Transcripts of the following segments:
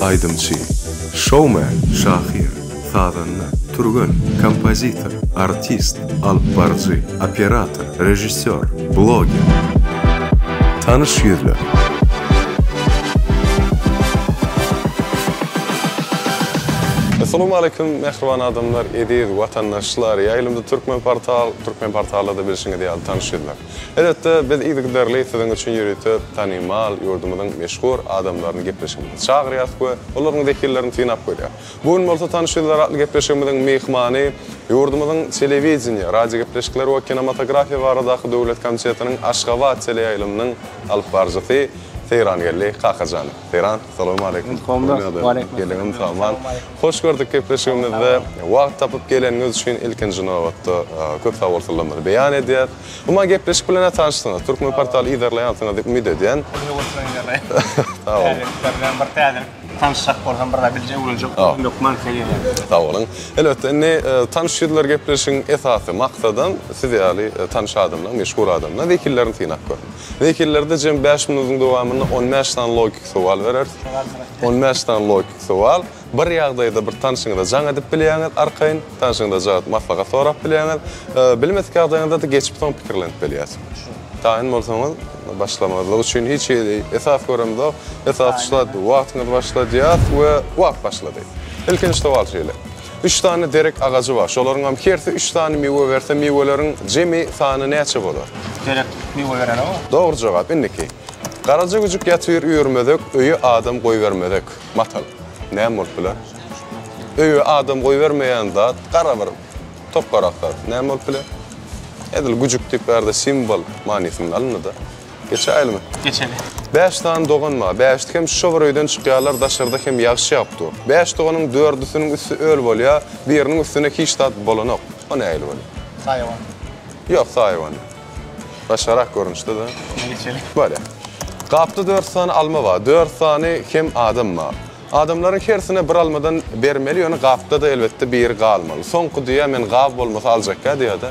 Aýdymçy, şoumen, şahyr, sazanda, türgen, kompozitor, artist, alypbaryjy, operator, režissýor, bloger. Tanyş ýüzler. Essalawmaleýkim mähriban adamlar, eziz watandaşlar! Ýaýlymda Türkmenportal, Türkmenportalda-da bilşiňiz ýaly tanyş ýüzler. Elbetde, biz yzygiderli siziň üçin ýörite tanymal, ýurdumyzyň meşhur adamlaryny gepleşigimize çagyrýarys we olaryň zehinlerini synap görýäris. Bu gün bolsa Tanyş ýüzler atly gepleşigimiziň myhmany ýurdumyzyň Telewideniýe, radiogepleşikler we kinematografiýa baradaky döwlet komitetiniň Aşgabat teleýaýlymynyň alypbaryjysy Seýrangeldi Kakajanow. Seýran, salowmaleýkim. Geliňiz saman. Hoş gördük gepleşigimizde. Wagt tapyp geleniňiz üçin ilkinji nobatda köp sagbolsunlarymyzy beýan edýäs. Umuman gepleşik bilen-ä tanyşsyňyz. Türkmen portaly yzarlaýansyňyz diýip umyt edýän. Uly höwes bilen yzarlaýan. Sag boluň. Täzelikler bilen bir täzelik tanyşjak bolsam bir zat biljek öwrenjek bolsam hökman size gelýän. Sag boluň. Elbetde indi Tanyş ýüzler gepleşigiň esasy maksadam siz ýaly tanyş adamlaryň, meşhur adamlaryň zehinlerini synap görmek. Zehinlerde jem bäş minudyň dowamynda on bäş sany logiki sowal bereris. On bäş sany logiki sowal. Bir ýagdaýda bir tanşyňyza jaň edip bilýäňiz arkaýyn, tanşyňyza jaň edip maslahat sorap bilýäňiz. Bilmedik ýagdaýyňyzda-da geçip soň pikirlenip bilýärsiňiz. Taýyn bolsaňyz, başlamazlyk üçin hiç hili esas göremzok. Esasy şu zat, wagtyňyzy başladýas we wagt başlady. Ilkinji sowal şeýle. Üç sany derek agajy bar. Şolaryňam hersi üç sany miwe berse, miweleriň jemi sany näçe bolar? Derek miwe berenok. Dogry jogap. Indiki. Garaja güjük ýatyr üýrmezek, öýe adam goýbermezek. Matal. Näme bolup biler? Öýe adam goýbermeýän zat, gara bir tokgarak zat. Näme bolup biler? Edil güjük diýip bärde simwol manysynda alyndy-da. Geçäýelimi? Geçeli. Bäş sany dogan bar. Bäşisi hem şo bir öýden çykýarlar, daşarda hem ýagyş ýagyp dur. Bäş doganyň dördüsiniň üsti öl bolýar, biriniň üstüne hiç zat bolanok. O nähili bolýar? Saýawan. Ýok, saýawan. Başgarak görnüşde-de. Geçeli. Bolýar. Gapda dört sany alma bar. Dört sany hem adam bar. Adamlaryň hersine bir almadan bermeli, ýöne gapda-da elbetde biri galmaly. Soňky diýýär, men gap bolmasa aljakka diýýär-de.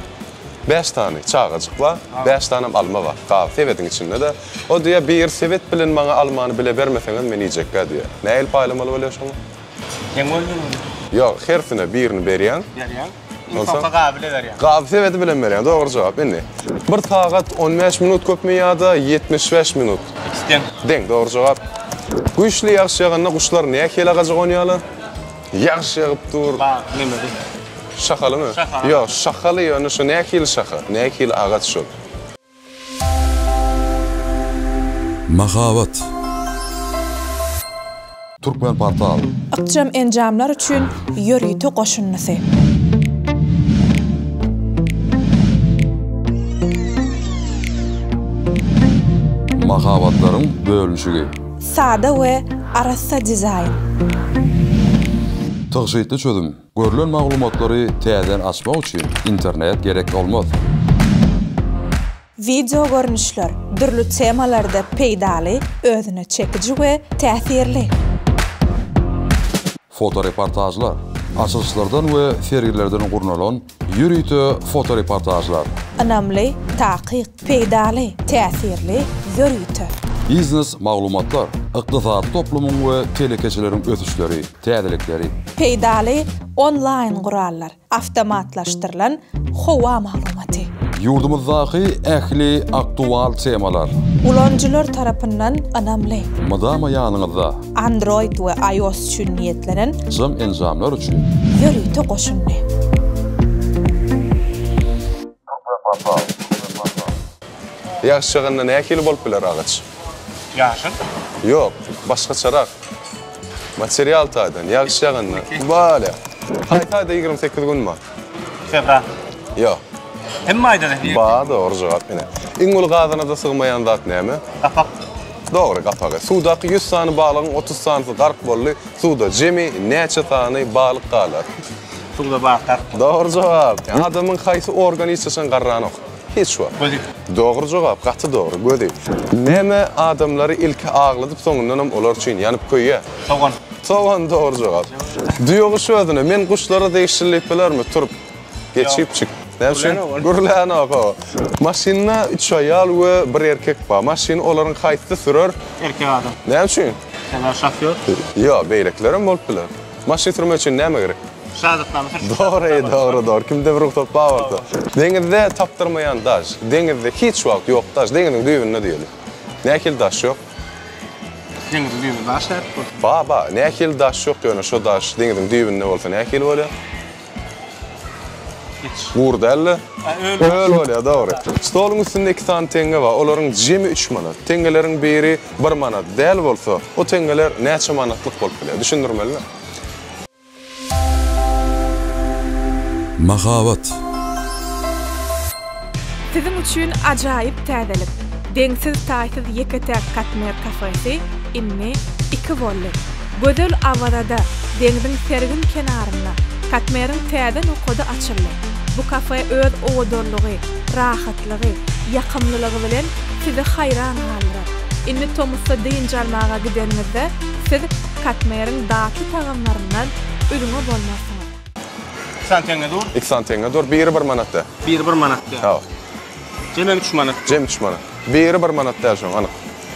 Bäş sany çagajyk bar, bäş sanam alma bar, gap sebediň içinde-de. O diýýär, biri sebet bilen maňa almany bile bermeseňiz men iýjekka diýýär. Nähili paýlamaly bolýar şoňa? Deň bölünmeli. Ýok, hersine birini berýäň. Berýäň. Iň soňky gaby bile berýäň. Gaby sebedi bilen berýäň, dogry jogap. Indi, bir sagat on bäş minut köpmi ýa-da 75 minut? Ikisi deň. Deň, dogry jogap. Güýçli ýagyş ýaganda guşlar nähili agaja gonýarlar? Ýagyş ýagyp dur. Bag nemeli? Şahalymy? Şahaly. Ýok, şahaly ýöne şo nähili şaha? Nähili agaç şol? Mahabat. Türkmenportal. Ykjam enjamlar üçin ýörite goşundysy. Mahabatlaryň bölünişigi. Sada we arassa dizaýn. Tygşytly çözüm. Görlen maglumatlary täzeden açmak üçin internet gerek bolmaz. Wideo görnüşler, dürli temalarda peýdaly, özüne çekiji we täsirli. Fotoreportažlar, açylyşlardan we sergilerden gurnalan ýörite fotoreportažlar. Ynamly, takyk, peýdaly, täsirli, ýörite. Biznes maglumatlar, ykdysady toplumyň we telekeçileriň ösüşleri, täzelikleri. Peýdaly onlaýn gurallar. Awtomatlaşdyrylan howa maglumaty. Ýurdumyzdaky ähli aktual temalar. Ulanyjylar tarapyndan ynamly. Mydama ýanyňyzda. Android we iOS üçin niýetlenen. Jam enjamlar üçin. Ýörite goşundy. Ýagyş ýaganda nähili bolup biler agaç? Ýaşyl. Ýok, başgaçarak. Material taýdan, ýagyş ýaganda. Bolýa. Haýsy aýda 28 gün bar? Fewral. Ýok. Hemme aýda-da 28. Bar, dogry jogap ine. Iň uly gazana-da sygmaýan zat näme? Gapak. Dogry, gapagy. Suwdaky 100 sany balygyň 30 sanysy gark boldy. Suwda jemi näçe sany balyk galar? Suwda balyk gark boldy. Dogry jogap. Adamyň haýsy organy hiç haçan garranok? Hiç wagt. Gözi. Dogry jogap, gaty dogry, gözi. Näme adamlary ilki agladyp soňundanam olar üçin ýanyp köýýär? Sogan. Sogan dogry jogap. Düýeguş özüne men guşlara degişli diýip bilermi? Turup geçipjik. Näme üçin? Gürlänok o. Maşynda üç aýal we bir erkek bar. Maşyny olaryň haýsysy sürer? Erkek adam. Näme üçin? Sebäbi şofýor. Ýok, beýlekilerem bolup biler. Maşyn sürmek üçin näme gerek? Şahadatnama sürüş. Dogry, dogry, dogry. Kimde bir rugsat bar bolsa. Deňizde tapdyrmaýan daş. Deňizde hiç wagt ýok daş. Deňiziň düýbünde diýeli. Nähili daş ýok? Deňiziň düýbünde daş nädip bolsun? Bar, bar. Nähili daş ýok ýöne şo daş deňiziň düýbünde bolsa nähili bolýar? Gury däl-de, öl bolýar, dogry. Stoluň üstünde iki sany teňňe bar, olaryň jemi üç manat. Teňňeleriň biri bir manat däl bolsa, o teňňeler näçe manatlyk bolup bilýär? Düşündirmelimi? Mahabat. Siziň üçin ajaýyp täzelik! Deňsiz-taýsyz ýeke-täk Katmer kafesi indi iki boldy. Gözel Awazada, deňziň sergin kenarynda Katmeriň täze nokady açyldy. Bu kafe öz owadanlygy, rahatlygy, ýakymlylygy bilen sizi haýran galdyrar. Indi tomusda dynç almaga gideniňizde siz Katmeriň datly tagamlaryndan üzňe bolmarsyňyz. Iki sany teňňe dur. Iki sany teňňe dur. Biri bir manat däl. Biri bir manat däl. Hawa. Jemem üç manat. Jem üç manat. Biri bir manat däl şoň, anyk.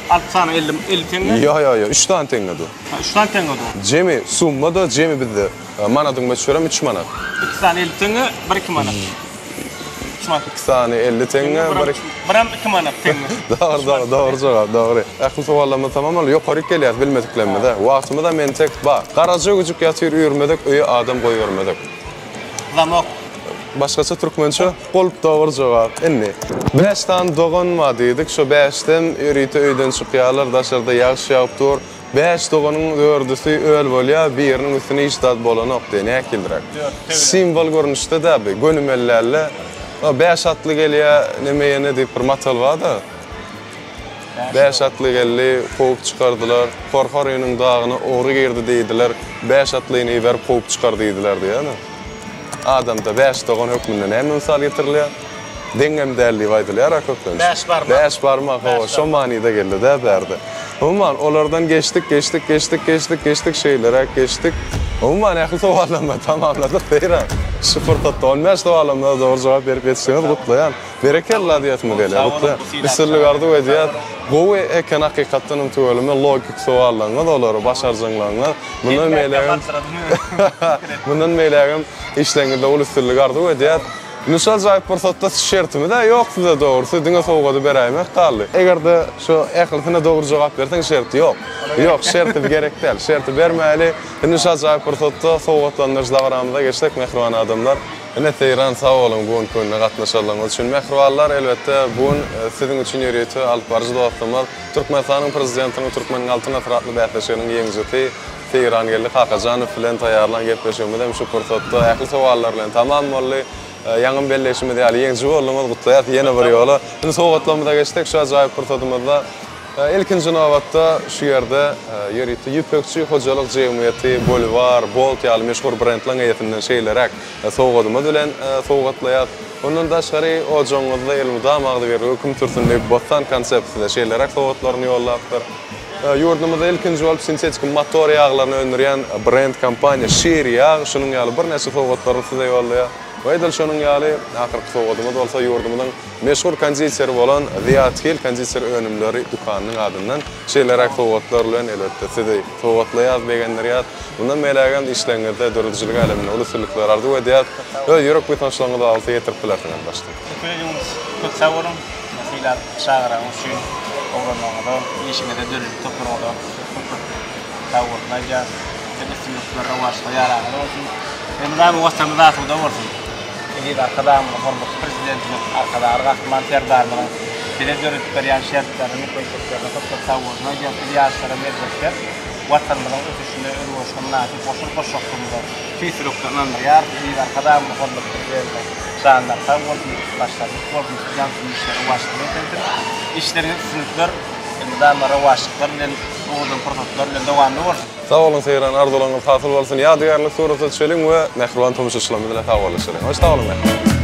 Alty sany 50, 50 teňňe? Ýo, ýo, ýo, üç sany teňňe dur. Ha, üç sany teňňe dur. Jemi summa-da, jemi bizde manadyň möçberem üç manat. Iki sany 50 teňňe, bir iki manat. Üç manat. Iki sany 50 teňňe, bir Birem iki manat teňňe. Dogry, dogry, dogry jogap, dogry. Ähli sowallarymyz tamam boldy. Ýokaryk gelýäs bilmediklerimize. Wagtymyzam entek bar. Garaja güjük ýatyr üýrmezek, öýe adam goýbermezek. Zamok. Başgaça türkmençe gulp dogry jogap. Indi bäş sany dogan bar diýdik. Şo bäşden ýörite öýden çykýarlar. Daşarda ýagyş ýagyp dur. Bäş doganyň dördüsi öl bolýar, biriniň üstüne hiç zat bolanok diýýär. Nähiliräk? Simwol görnüşde-dä bu. Gönümel däl-de. Bäş atly gelýär, neme ýene diýip bir matal bar-da. Bäş atly geldi, kowup çykardylar. Horhorynyň dagyna ogry girdi diýdiler. Bäş atlyny iberip kowup çykar diýdiler diýýär-de. Adamda bäş dogan hökmünde näme mysal getirilýär? Deňem däl diýip aýdylýar-a köplenç. Bäş barmak. Bäş barmak, hawa, şo manyda geldi-dä bärde. Umuman, olardan geçdik, geçdik, geçdik, geçdik, geçdik, şeýleräk geçdik. Umuman, ähli sowallarymyzy tamamladyk, Seýran. Şu pursatda on bäş sowalymyza dogry jogap berip ýetişdiňiz, gutlaýan. Berekella diýesimiz gelýär, gutlaýan. Üstünlik arzuw edýäs. Gowy eken hakykatdanam tüweleme logik sowallaryňyz olary başarjaňlygyňyz. Mundan beýlägem Mundan beýlägem işleriňizde uly üstünlik arzuw edýäs. Indi şu ajaýyp pursatda şertimiz-ä ýok size dogrusy, diňe sowgady beräýmek galdy. Eger-de şu ählisine dogry jogap berseň şerti ýok. Ýok, şerti gerek däl. Şerti bermäli. Indi şu ajaýyp pursatda sowgatlandyryş dabaramyza geçsek mähriban adamlar. Ine Seýran sag boluň bu günki günde gatnaşanlygyňyz üçin. Mähribanlar elbetde bu gün siziň üçin ýörite alyp baryjy dostumyz Türkmenistanyň Prezidentiniň Türkmeniň Altyn asyry atly bäsleşiginiň ýeňijisi Seýrangeldi Kakajanow bilen taýýarlan gepleşigimiz hem şu pursatda ähli sowallar bilen tamam boldy. Ýaňam belleýşimiz ýaly ýeňiji bolduňyz gutlaýas ýene bir ýola. Indi sowgatlarymyza geçsek şu ajaýyp pursadymyzda Ilkinji nobatda şu ýerde ýörite Ýüpekçi hojalyk jemgyýeti, Bolivar, Bolt ýaly meşhur brendleň eýesinden şeýleräk sowgadymyz bilen sowgatlaýas. Mundan daşgary ojagyňyzda elmydama agzybirlik höküm sürsün diýip Bossan Concept size şeýleräk sowgatlaryny ýollapdyr. Ýurdumyzda ilkinji bolup sintetiki motor ýaglaryny öndürýän brend kompaniýa Şir ýag şunuň ýaly birnäçe sowgatlaryny size ýollaýar. We edil şonuň ýaly ahyrky sowgadymyz bolsa ýurdumyzyň Meşhur konditeri bolan Zyýat Hil konditer önümleri dükanynyň adyndan şeýleräk sowgatlar bilen elbetde sizi sowgatlaýarys, begendirýäris. Mundan beýlägem işleriňizde, döredijilik äleminde uly üstünlikler arzuw edýäris. Öz ýürek buýsançlaryňyzy bolsa ýetirip bilersiňiz başda. Teşekkür ediňiz. Köp sag boluň. Sylap çagyraňyz üçin ugranmagyňyza, işiňize, döredijilik toparyňyza köp köp sag bolsun aýdýas. Size üstünlikler, rowaçlar ýaranyňyz bolsun. Elmydama Watanymyz asuda bolsun. Eziz Arkadagymyzyň, hormatly Prezidentimiz Arkadagly Gahryman Serdarymyzyň bize döredip berýän şertlerine, mümkinçiliklerine köp-köp sag bolsun aýdýarys. Biz ýaşlara geljekde Watanymyzyň ösüşine özboluşly mynasyp goşant goşjakdygymyza tüýs ýürekden ynandyrýarys. Eziz Arkadagymyzyň, hormatly Prezidentimiziň janlary sag bolsun, başlary dik bolsun, tutýan işleri rowaçlyk getirsin. Işleriňizde üstünlikler, elmydama rowaçlyklar bilen, owadan pursatlar bilen dowamly bolsun! Sag boluň Seýran arzuwlaryňyz hasyl bolsun ýadygärlik surata düşeliň we mähriban tomaşaçylarymyz bilen sagbollaşalyň. Hoş sag boluň mähribanlar.